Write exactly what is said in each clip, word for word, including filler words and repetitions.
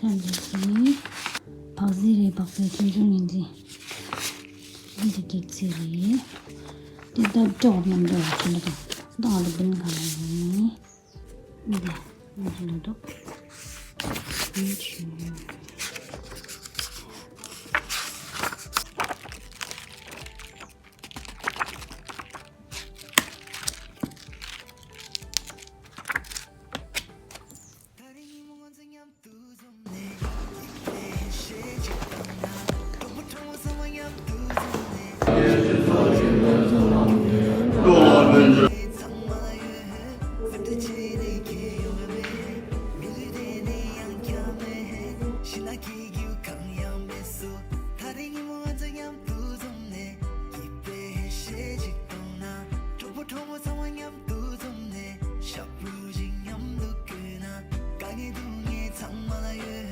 ཐམས་ཅད་ཀྱིས་བག་ཟི་རེད། བག་ཟི་ཆུང་ཆུང་ཡིན་ཟི། འདི་གེགས་ཚིག་རེད། འདི་ད་སྒྲོག་མཉམ་འགྲོ་བ་ཆུ་ལ་དང་ད་ང་ལ་བུན་གང་ཡིན། འདི་ང་ཚོ་ལ་འདུག་འདི་ཆུ། གྲོགས་པོ་གྲོགས་མོ་ཚང་མ་མཉམ་དུ་འཛོམས་ནས། ཞབས་བྲོ་ཞིག་མཉམ་དུ་བརྐྱངས་ན། དཀའ་ངལ་སྡུག་བསྔལ་ཚང་མ་ལ་ཡོད།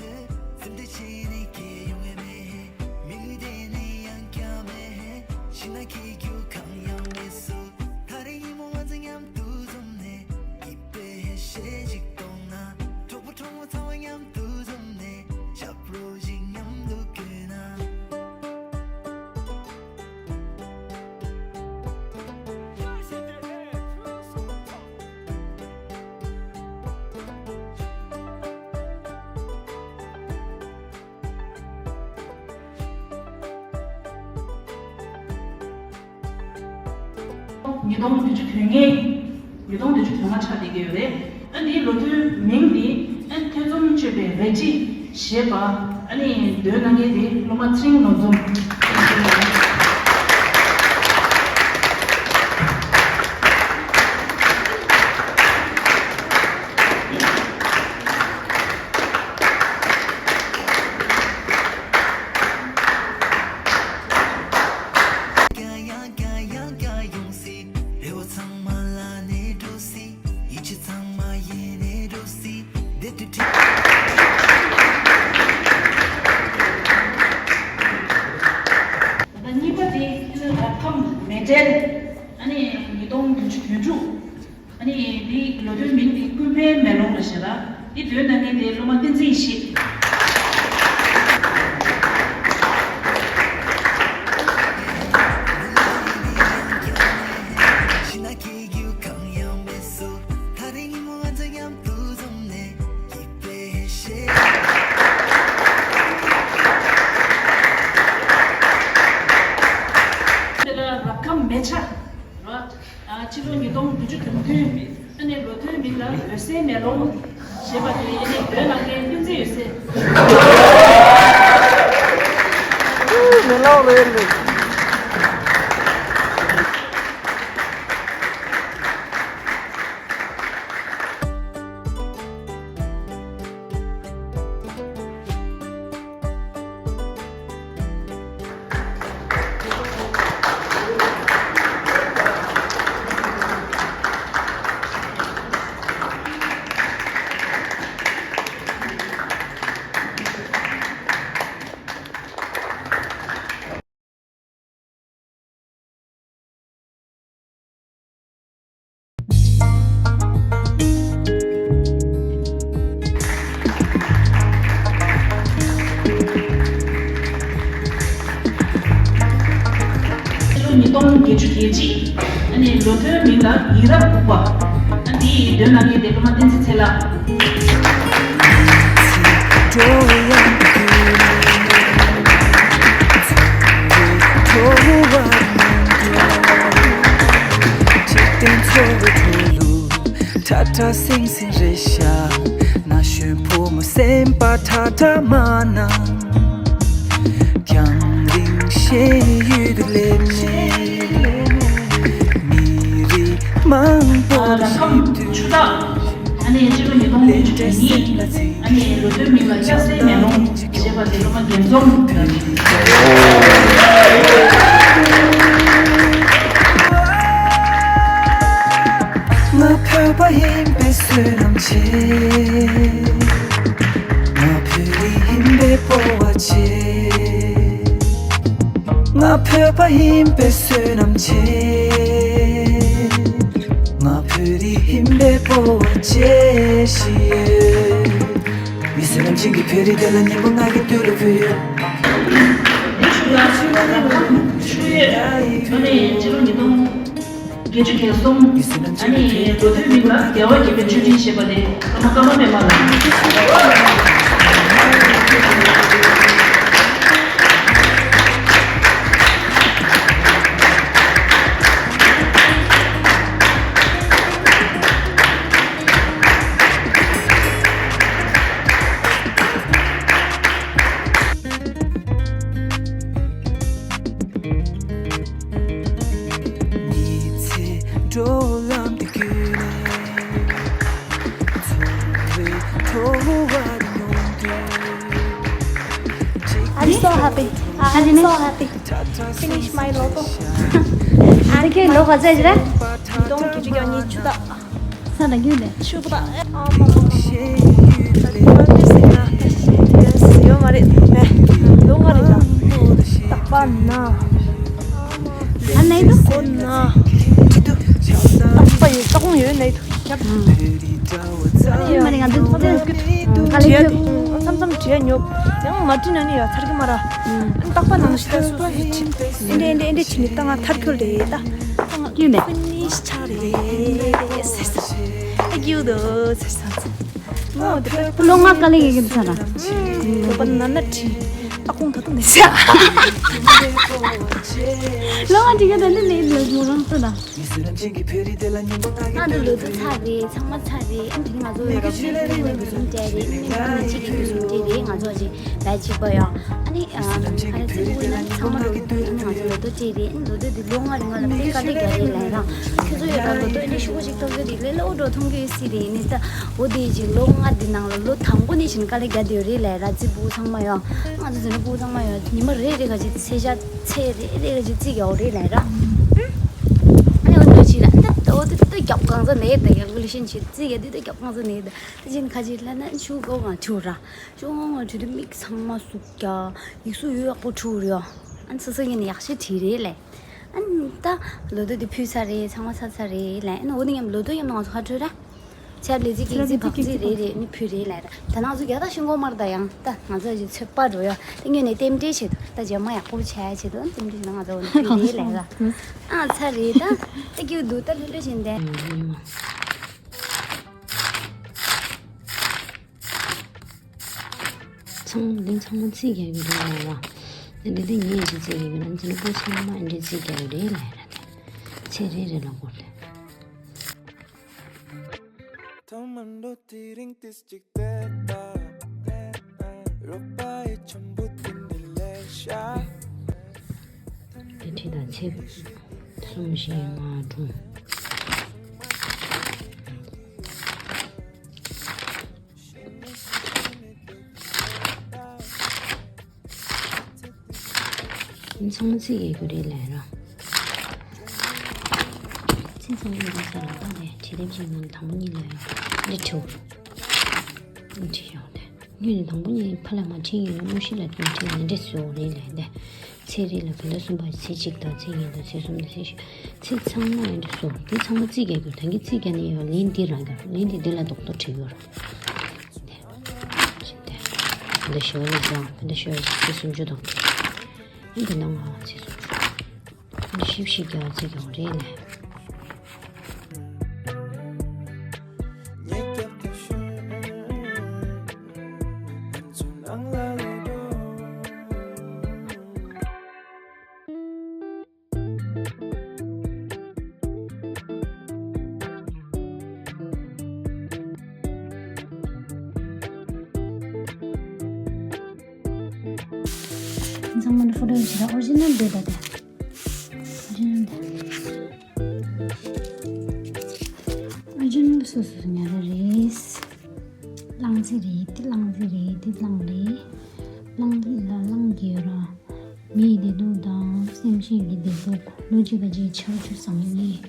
སེམས་ཁྲལ་བྱས་ནས་སྐྱིད་ཡོང་ཡ་མེད། མི་ལུས་དེ་ནས་ཡང་བསྐྱར་མེད། ཤི་ན་སྐྱིད་རྒྱུ་གང་ཡང་མེད་སོ། ད་རེས་ཉིན་མོ་ང་ཚོ་མཉམ་དུ་འཛོམས་ནས། སྐྱིད་པའི་ཧེ་ཤེས་ཤིག་གཏོང་ན། གྲོགས་པོ་གྲོགས་མོ་ཚང་མ་མཉམ་དུ་འཛོམས་ནས། ཞབས་བྲོ་ཞིག་མཉམ་དུ་བརྐྱངས་ན། ཉིས་སྟོང་བདུན་ཅུ་དོན་ལྔ། ཉིས་སྟོང་བདུན་ཅུ་དོན་ལྔ་ཆགས་བསྡད་ཀྱི་ཡོད་རེད། ཨ་འདིའི་ལོ་ཐོའི་མིང་འདི་ཨ་ཐེ་ཚོམ་གཅོད་པའི་རལ་གྲི་ཞེས་པ། ཨ་ནི་འདོན་གནང་མཁན་དེ་སློབ་མ་ཚེ་རིང་ནོར་འཛོམས། ད་གཉིས་པ་དེ་ཨ་ནི་རབ་ཁམས་མེ་སྤྲེལ། ཨ་ནི་ཉིས་སྟོང་བདུན་ཅུ་དོན་དྲུག་ཨ་ནི་འདི་ལོ་ཐོའི་མིང་འདི་ཀུན་ཕན་མེ་ལོང་ལ་ཞེས་ལ། འདི་འདོན་གནང་མཁན་དེ་སློབ་མ་བསྟན་འཛིན་ཡེ་ཤེས། དེ་ལ་རབ་ཁམས་མེ་ཆ་ར། ཨ་ཕྱི་ལོ་ཉིས་སྟོང་བདུན་ཅུ་དོན་བདུན། ཨ་ནི་ལོ་ཐོའི་མིང་ལ་འོད་གསལ་མེ་ལོང་ཞེས་པ་དེ་ཨ་ནི་འདོན་གནང་མཁན་བསྟན་འཛིན་འོད་གསལ། མེ་ལོང་རེད་རེད། ཉིས་སྟོང་བརྒྱད་ཅུ་གྱ་གཅིག་ཨ་ནི་ལོ་ཐོའི་མིང་ལ་ཡིད་རབ་འུག་པ། ཨ་འདི་ཡི་འདོན་གནང་མཁན་དེ་སློབ་མ་བསྟན་འཛིན་ཚེ་ལགས། ཨ་རབ་ཁམས་ཆུ་སྟག་ཨ་ནི་སྤྱི་ལོ་ཉིས་སྟོང་བདུན་ཅུ་གྱ་གཉིས། ཨ་ནི་ལོ་ཐོའི་མིང་ལ་སྐྱ་སེར་མེ་ལོང་ཞེས་པ་དེ་སློབ་མ་རྒྱལ་འཛོམས་ལགས་རེད། ང་བོད་པ་ཡིན་པའི་བསོད་ནམས་ཆེ། ང་བོད་རིགས་ཡིན་པའི་སྤོབས་པ་ཆེ། ང་བོད་པ་ཡིན་པའི་བསོད་ནམས་ཆེ། ང་བོད་རིགས་ཡིན་པའི་སྤོབས་པ་ཆེ་ཞེས། མི་བསོད་ནམས་ ཅིག་གི་ཕེ་རི་དེ་ལ་ཉིན་མོ་ང་གི་དུས་ལ་ཕུལ་ཡོད། ཆུ་ཡོད། ཨ་ནི་ཕྱི་ལོ་ཉིས་སྟོང་བརྒྱད་ཅུ་གྱ་གསུམ། ཨ་ནི་མདོ་སྟོད་མི་ལ་རྒྱལ་བ་དགྱེས་པའི་མཆོད་སྤྲིན་ཞེས་པ་དེ་ཨ་མ་ཀརྨ་པད་མ་ལགས། I'm so happy. I'm so happy. Finish my lotto. ཨ་རི་ཁྱོད་ལོ་ག་ཚོད་ཡིན་རེད། ཉིས་སྟོང་བརྒྱད་ཅུ་གྱ་གཉིས་ཆུ་ཚོད། ས་ལ་རྒྱུ་ལས། ཆུ་བ། ཨ་མ་མ་མ་མ། ད་དེ་བ་དེ་ཟེར་ན་ད་ཞིག་ཡོད་མ་རེད། ལོ་ལྔ་རེད་ད། རྟག་པར་ན། ཨ་ནེ་དུ་ཁོ་ན། ཁྲི་དུ། རྟག་པར་ཡོད། རྟག་པར་ཡོད་ནེ་དུ། ཁྱབ། ཨ་ནེ་མ་ནེ་ང་དུ་ཐོག་ཏུ་དཀའ་ལས་ཁྱོད། མཚམས་མཚམས་བྲིས་ཉོབ། ཡང་མ་བྲིས་ན་ནི་ཡ་ཚར་གི་མ་ར། རྟག་པར་ནང་བཞིན་ད་སོ་སོ་ཡིད་ཆེས། ཨེ་འདྲ་ཨེ་འདྲ་ཨེ་འདྲ་བྱས་ནས་ད་ང་མཐར་འཁྱོལ་རེད་ད། ཀྱུ་ནས། ཕུ་ནིཤ་ཆགས་རེད་ཟེར་སོང་། ཨ་ཀྱུ་དོ་ཟེར་སོང་། ལོ་ལྔ་དཀའ་ལས་ཡོད་ཀྱི་འདུག་ས་ར། ལོ་པ་ན་ན་ཁྲི། ཨ་ཁུང་ད་དུང་མེད་ཟེར། ལོ་ལྔ་ཁྲི་ག་ད་ནི་ལས་ལོ་མོ་རང་ཚོ་ད། ང་ཚོ་ལོ་ཐོ་ཚར་རེད། ཚང་མ་ཚར་རེད། ཨ་ནི་དེ་རིང་ང་ཚོ་ཡོད་ར་ཁུལ་ཁུལ་ནས་འཛུམ་བྲལ་རེད། ཨ་ནི་མི་གཅིག་གིས་འཛུམ་བྲལ་རེད། ང་ཚོ་ཅིག་བལ་གཅིག་པ་ཡོད། ཨ་ནི་ཨ་ཨ་རེ་ཙི་བུ་ན་ཚང་མ་ལོ་ཐོ། ཨ་ནི་ང་ཚོ་ལོ་ཐོ་བྲལ་རེད། ཨ་ནི་ལོ་ཐོ་འདི་ལོ་ལྔ་རིང་ལ་དཔེ་དཀའ་ལས་རྒྱག་རེད་ལབ་ར། ཁྱོད་ཚོ་ཡོད་ར་ལོ་ཐོ་ཨ་ནི་ཤུ་གུ་ཅིག་ཐོབ་རྒྱུ་དེ་ལས་སླ་བོ་འགྲོ་མཐོང་རྒྱུ་ཡོད་སྲིད་རེད། ཨ་ནི་ད་འོ་དེ་ཅིག་ལོ་ལྔ་འདི་ནང་ལ་ལོ་དང་པོ་ནས་བཞིན་དཀའ་ལས་རྒྱག་བསྡད་ཡོད་རེད་ལབ་ར། ཙི་བུ་ཚང་མ་ཡོད། ང་ཚོ་ཟེར་ན་བུ་ཚང་མ་ཡོད། ཉི་མ་རེ་རེ་ག་ཅིག་ཚེས་ཤར། ཚེ་རེ་རེ་ག་ཅིག་རྩིས་རྒྱག་འོ་རེད་ལབ་ར། ཨ་ནི་འོ་འདྲ་ཅིག་ལ་ད་འོ་དེ་ད་རྒྱབ་གང་ས་ནས་ད་ཡག་པོ་ལི་ཤན་ཆེ་རྩིས་རྒྱག་དུས་ད་རྒྱབ་གང་ས་ནས་ད་ད་ཅིན་ཁ་ཅིག་ལ་ན་ཆུ་གོ་ང་ཆུ་ར་ཆུ་གོ་ང་ཆུ་དེ་མིག་ཚང་མ་ཟུག་རྒྱ་ཡིག་གཟུགས་ཡོད་ཡག་པོ་ཆུ་རེད། ཨ་ནི་ས་ས་ངན་ནས་ཡག་ཤེས་བྲིས་རེད་ལས། ཨ་ནི་ད་ལོ་ཐོ་དེ་ཕུལ་ཚར་རེད། ཚང་མ་ཚར་ཚར་རེད་ལས། ཨ་ནི་འོ་དེ་ཉམས་ལོ་ཐོ་ཉམས་ན་ང་ཚོ་ཁ་འཕྲོད་ར། ཆབ་ལི་ཙི་ཀིག་ཙི་བག་ཙི་རེ་རེ་ནི་ཕུ་རེ་ལ་ར། ད་ནང་ཚོ་རྒྱ་ད་ཤིང་གོང་མར་ད་ཡང་ད་ང་ཚོ་ཞིག་ཚོད་དཔག་འགྲོ་ཡ། ད་ངོས་ནས་རྟེན་འབྲེལ་བྱེད་དུ་ད་རྗེས་མ་ཡག་པོ་བྱ་ཡ་བྱེད་དུ་རྟེན་འབྲེལ་ན་ང་ཚོ་ནི་ཕུ་རེ་ལ་ར། ཨ་ཚ་རེ་ད་ད་ཀྱུ་འདུག་ད་ལྷོད་ལྷོད་བཞིན་དེ། ཚང་འདི་ཚང་མ་རྩིས་རྒྱག་གི་རེད་ལ་ར། འདི་འདི་ངས་ཅིག་རྩིས་རྒྱག་གི་རེད། འདི་ནི་པོ་ཚང་མ་འདི་རྩིས་རྒྱག་གི་རེད་ལ་ར། དེ་ཚེ་རེ་རེ་ལ་གོ་རེད། ཐོག་མ་འགྲོ་དེ་རིང་ཏིས་གཅིག་བལྟས་པ། རོགས་པ་ཡི་ཆུན་པོ་དེ་འདི་ལས་ཤ། དེ་ཁྲི་དང་ཚེ་གསུམ་བཞི་ལྔ་དྲུག་ཚང་མ་རྩིས་རྒྱག་རྒྱུ་རེད་ལས་ར། རྩིས་ཚང་མ་རེད་ཟེར་ལ་ད་ལས་བྲིས་དེབ་ཅིག་ནང་དང་པོ་གཉིས་ལ་ཡོད་འདི་བྲིའོ། འདི་བྲིས་ཡོང་དེ་ངས་ནི་དང་པོ་གཉིས་ཕར་ལ་མ་བྲིས་ཡིན་ན་དངོས་གཞི་ལ་བྲིས་བྲིས་ཡིན་འདྲ་བཟོ་རེད་ལས་འདི་ཚེ་རིལ་ལ་བོད་ཟླ་གསུམ་པ་ཚེས་གཅིག་དང་ཚེས་གཉིས་དང་ཚེས་གསུམ་དང་ཚེས་བཞི་ཚེས་ཚང་མ་ཡིན་འདྲ་བཟོ་འདི་ཚང་མ་རྩིས་རྒྱག་རྒྱུ་ད་གིན་རྩིས་རྒྱག་ནི་ཡོད་ལན་འདི་རང་རྒྱག་ལན་འདི་འདི་ལ་རྡོག་རྡོག་བྲིས་ཡོད་ར། འདི་འདི་ཞོ་ལ་ཟ་འདི་ཞོ་ལ་ཚེ་སུམ་ཅུ་དང་། འདི་ནང་ང་ཚེ་སུམ་ཅུ། འདི་ཞིབ་ཞིབ་རྒྱག་ཚེ་གང་རེད་ལས། ཚང་མ་ནི་ཕོ་ཊོ་ཡོད་ཕྱིར་ཨོ་རི་ཇི་ནལ་འདོད་ད་དེ། ཨོ་རི་ཇི་ནལ་འདི། ཨོ་རི་ཇི་ནལ་སོ་སོ་སོ་ཉར་རེ་རེད། གླང་རྫི་རེད། འདི་གླང་རྫི་རེད། འདི་གླང་རེད། གླང་རྫི་ལ་གླང་གི་ཡོད་ར། མི་ཡི་བདེ་སྡུག་དང་སེམས་ཅན་གྱི་བདེ་སྡུག་ལོ་གཅིག་པ་གཅིག་ཆར་ཆུ་བཟང་ངེས།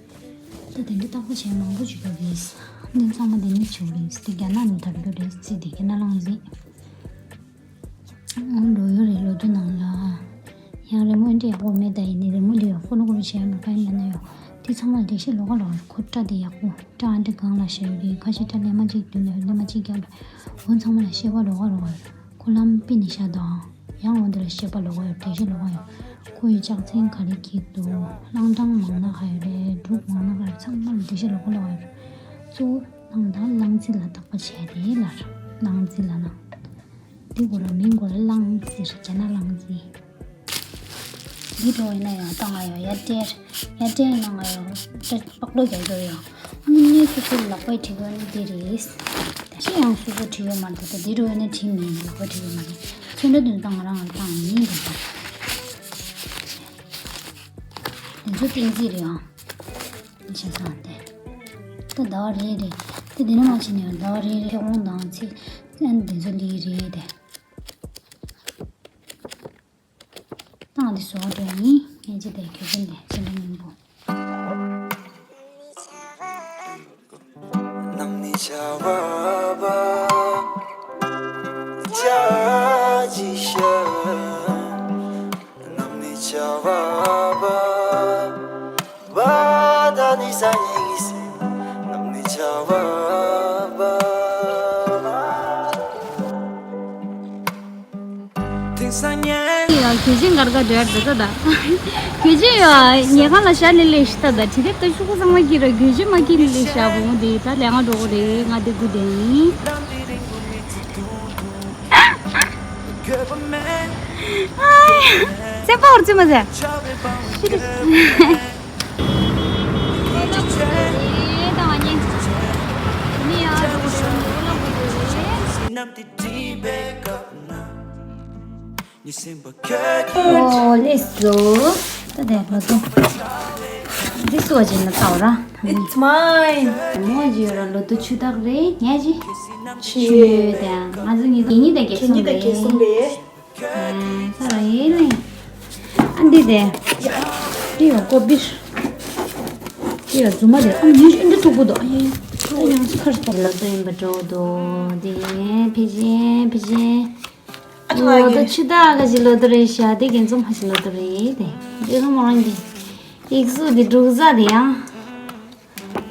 ད་དེ་འདྲ་བརྟག་པ་བྱས་མང་པོ་བྱེད་དགོས་རེད། འདི་ཚང་མ་དེ་ནས་བྱེད་དགོས་རེད། དེ་རྒྱ་ནག་ནས་དར་རྒྱུ་རེད། རྫི་དེ་རྒྱ་ནག་གླང་རྫི། འོང་འགྲོ་ཡོད་རེད་ལོ་ཐོ་ནང་ལ། ཡང་རི་མོ་འདྲ་ཡག་པོ་མེད་ད་ཡིན་ནི་རི་མོ་འདི་ཡག་པོ་ནོ་ཀོ་པི་བྱས་ཡོད་མ་ཕ་ཡིན་མེད་ན་ཡོད། འདི་ཚང་མ་ལ་འགྲེལ་བཤད་ལོགས་ཀ་ལོགས་ཀ་ཡོད། ཁོ་སྐྲ་དེ་ཡག་པོ། སྐྲ་ཨ་འདྲ་སྒང་ལ་བཞག་ཡོད་རེད། ཁ་ཤས་སྐྲ་ལེབ་མ་གཅིག་མདུན་ལ་ཡོད། ལེབ་མ་གཅིག་རྒྱབ་ལ། འོ་ཚང་མ་ལ་ཤེས་པ་ལོགས་ཀ་ལོགས་ཀ་ཡོད། ཁོ་ལམ་པི་ནི་ཤ་དང་། ཡང་འོ་འདི་ལ་ཤེས་པ་ལོགས་ཀ་ཡོད། འགྲེལ་བཤད་ལོགས་ཀ་ཡོད། ཁོ་ཡི་ལྕགས་ཚན་ག་རེ་འཁྱེར་འདུག་གླང་ཊང་མང་ན་ག་ཡོད་རེད། འབྲུག་མང་ན་ག་རེད། ཚང་མ་ལ་འགྲེལ་བཤད་ལོགས་ཀ་ལོགས་ཀ་ཡོད། གཙོ་བོ་གླང་དང་གླང་རྫི་ལ་བརྟག་པ་བྱས་རེད་ལར། གླང་རྫི་ལ་ན། འདི་གོ་ར་མིང་གོ་ར་གླང་རྫི་རེད། རྒྱ་ནག་གླང་རྫི། འདི་འགྲོ་ཡིན་ན་ཡང་ད་ང་ཡོད་ཡ་སྤྲེལ། ཡ་སྤྲེལ་ཡིན་ན་ང་ཡོད་སྤྲེལ་པགས་ལོ་རྒྱག་རྒྱུ་ཡོད། ཨ་ནི་ངས་སོ་སོའི་ལག་པས་བྲིས་ཡོད་ནི་འདི་རེད། ད་ཤི་ཡང་སོ་སོ་བྲིས་ཡོད་མ་རེད། ད་འདི་འགྲོ་ཡིན་ན་བྲིས་མིན་ལག་པས་བྲིས་ཡོད་མ་རེད། ཚོན་ཁྲ་དོན་ད་ང་རང་ལ་བཏང་ཡིན་འདི་ད། འདི་ཚོ་ཏིང་རྩིས་རེད་ཨང་། བྱས་ཙང་དེ། ད་ཟླ་བ་རེ་རེ། དེ་འདི་ནས་མ་བྱས་ནས་ཟླ་བ་རེ་རེ་ཁྱེད་དབང་དང་ཚེ། ཨན་འདི་ཚོ་ལི་རེད་དེ། ཏང་འདི་བཟོ་བ་འདྲ་ཡིན། ངས་ཅི་དེ་གྱོད་ཅན་དེ་ཅི་འདྲ་མིན་པོ། ནམ་ནི་ཆ་བ་བ། ཅ་ཅི་ཤ། ནམ་ནི་ཆ་བ་བ། བ་ད་ནི་ས་ནི་གི་སི། ནམ་ནི་ཆ་བ་བ། དེང་སང་ཉལ། ཡང་གོས་ཆེན་གར་ག་འདྲ་འདྲ་ད་ད། གོས་ཆེན་ཡང་ཉལ་ཁང་ལ་བཞག་ནས་ལས་ཤི་ད་ད། དྲི་རེབ་ད་ཤུ་གུ་ཚང་མ་སྐྱིད་ར། གོས་ཆེན་མ་སྐྱིད་ནས་ལས་བཞག་བུ་མོ་དེ་ད་ལས་ང་འགྲོ་གོ་རེད། ང་དེ་དགུ་དེ་ཡིན། ཙེ་པ་བར་ཙེ་མ་ཟེ། ཤི་རེད། ཨོ་ལེས་ལོ། ད་དེ་ལོ་ཏོ། འདི་སུ་བ་ཅན་ན་ཏའོ་ར། It's mine. མོ་ཇི་ཡོ་ར་ལོ་ཏོ་ཆུ་དག་རེད་ཉ་ཇི། ཆུ་དང་ང་ཚོ་ཉི་ཉི་དང་གེགས་སོང་རེད། ཨ་ས་ར་ཡེ་ནི། ཨ་འདི་དེ། འདི་ཡོ་ཀོ་པི། འདི་ཡོ་རྫུན་མ་དེ། ཨ་ཉི་ཨ་འདི་ཐུག་པོ་དོ། ཨ་ཡེ། ཨ་ཡང་ཁར་ཏོ་ལ་ཏོ་ཡིན་པ་འགྲོ་དོ། དེ་ཕི་ཅན་ཕི་ཅན། ཨ་ཐོ་ལོ་ཏོ་ཆུ་དག་ག་ཞིག་ལོ་ཏོ་རེད་ཤ། དེ་རྒན་ཚོ་མ་ཞིག་ལོ་ཏོ་རེད་དེ། དེ་ཁ་མོ་རང་གི་ཡིག་གཟུགས་དེ་འབྲུག་རྫ་དེ་ཡང་།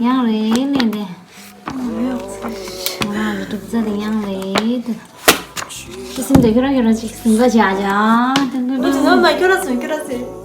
ཡང་རེད་ལེ་དེ། མོ་རང་གི་འབྲུག་རྫ་དེ་ཡང་རེད་དེ། ཁྱི་སེམས་དེ་ཁྱོད་རང་ཁྱོད་རང་ཅིག་སེམས་པ་བྱ་བྱ། དེ་འདྲ་འདྲ། ཁྱོད་རང་སེམས་ཁྱོད་རང་སེམས།